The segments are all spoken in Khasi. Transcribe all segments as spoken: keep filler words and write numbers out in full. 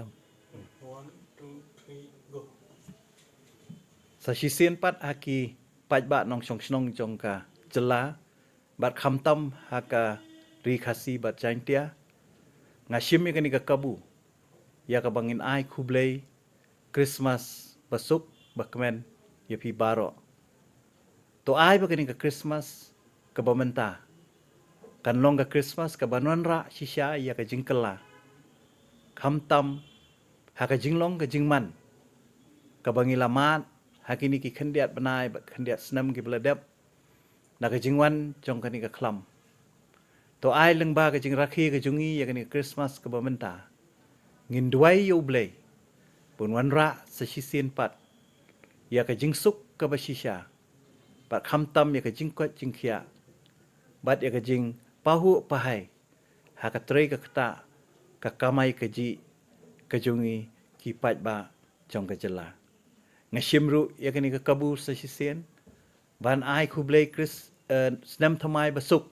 One, two, three, go. Sa shisien pat ha ki paidbah nongshong shnong jong ka jylla bad khamtam ha ka Ri Khasi bad Jaintia, nga shim ïa kane ka kabu ïa kaba ngin ai khublei Christmas basuk bakmen ïa phi baroh. To ai ba kane ka Christmas kaba mynta kan long ka Christmas kaban wanrah shisha ïa ka jingkylla, khamtam ha ka jinglong ka jingman kaba ngi la mad ha kine ki khyndiat bnai bad khyndiat snem kiba la dep na ka jingwan jong kane ka khlam. To ai lyngba ka jingrakhe ka jong ngi ïa kane ka Christmas kaba mynta, ngin duwai ïa U Blei ban wanrah sa shisien pat ïa ka jingsuk kaba shisha bad khamtam ïa ka jingkoit jingkhiah bad ïa ka jingpahuh pahai ha ka trei ka ktah, ka kamai kajih ka jong ngi ki paidbah jong ka jylla. Nga shim ruh ïa kane ka kabu sa shisien ban ai khublei Chris, eh, snem thymmai basuk.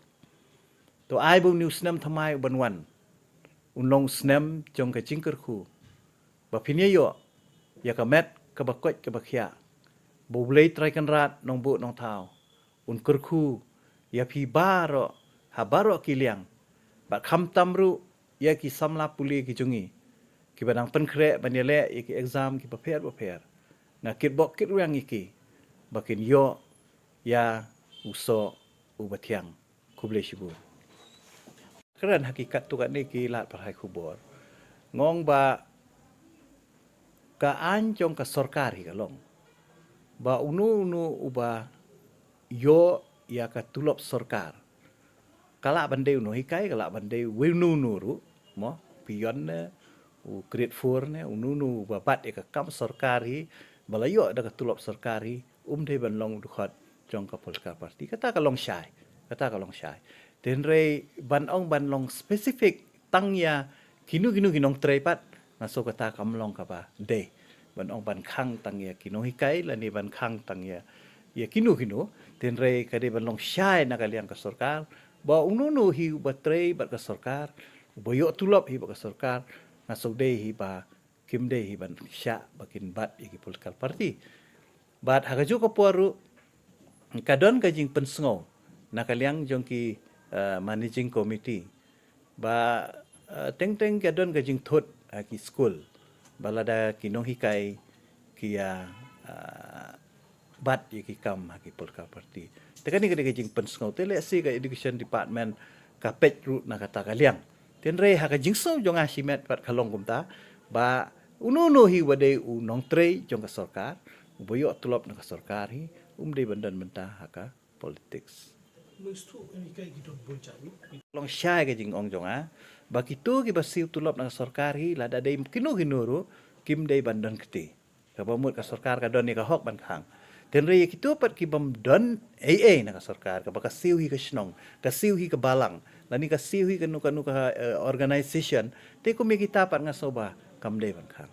To ai ba une u snem thymmai uban wan un long snem jong ka jingkyrkhu, ba phin ïa ïoh ïa ka met kaba koit kaba khiah, ba U Blei Trai Kynrad Nongbuh Nongthaw un kyrkhu ïa phi baroh ha baroh ki liang, bad khamtam ruh ïa ki samla pule ki jong ngi kiba dang pynkhreh ban ïaleh ïa ki exam kiba pher bapher. Nga kitbok kitrwiang ïa ki ba kin ïoh ïa u soh uba thiang. Khublei shibun. Kren ha ki katto katne ki lad parhai khubor, nga ong ba ka aiñ jong ka sorkar hi ka long ba uno uno uba ïoh ïa ka tulop sorkar, ka lah ban dei u nonghikai, ka lah ban dei uno uno ruh, mo, peon ne, u grade four ne, uno uno uba bat ïa ka kam sorkar hi, ba la ïoh da ka tulop sorkar hi, um dei ban long u dkhot jong ka political party. Kata ka long shai, kata ka long shai. Hynrei ban ong ban long specific tang ïa kino kino ki nongtrei pat, nga sngew kata kam long kaba dei. Ban ong ban khang tang ïa ki nonghikai lane ban khang tang ïa, ïa kino kino, hynrei ka dei ban long shai na ka liang ka sorkar ba uno uno hi uba trei bad ka sorkar, uba ïoh tulop hi bad ka sorkar, nga sngew dei hi ba kim dei hi ban shah ba kin bat ïa ki political party. Bad ha kajuh ka por ruh ka don ka jingpynsngew na ka liang jong ki, eh, managing committee ba, eh, teng teng ka don ka jingthut ha ki skul ba lada ki nonghikai ki ïa, eh, bat ïa ki kam ha ki political party. Te kane ka dei ka jingpynsngew, te lehse ka education department ka peit ruh na kata ka liang. Hynrei ha ka jingsngew jong nga shimet pat ka long kumta ba uno uno hi uba dei u nongtrei jong ka sorkar, uba ïoh tulop na ka sorkar hi, um dei ban don bynta ha ka politics. Long shai ka jingong jong nga ba kito kiba siew tulop na ka sorkar hi, lada dei kino kino ruh, kim dei ban don kti. Kaba mut ka sorkar ka don ïa ka hok ban khang. Hynrei ïa kito pat ki bym don ei ei na ka sorkar, kaba ka siew hi ka shnong, ka siew hi ka balang, lane ka siew hi kano kano ka, eh, organization, te kum ïa kita pat nga sngew ba kam dei ban khang.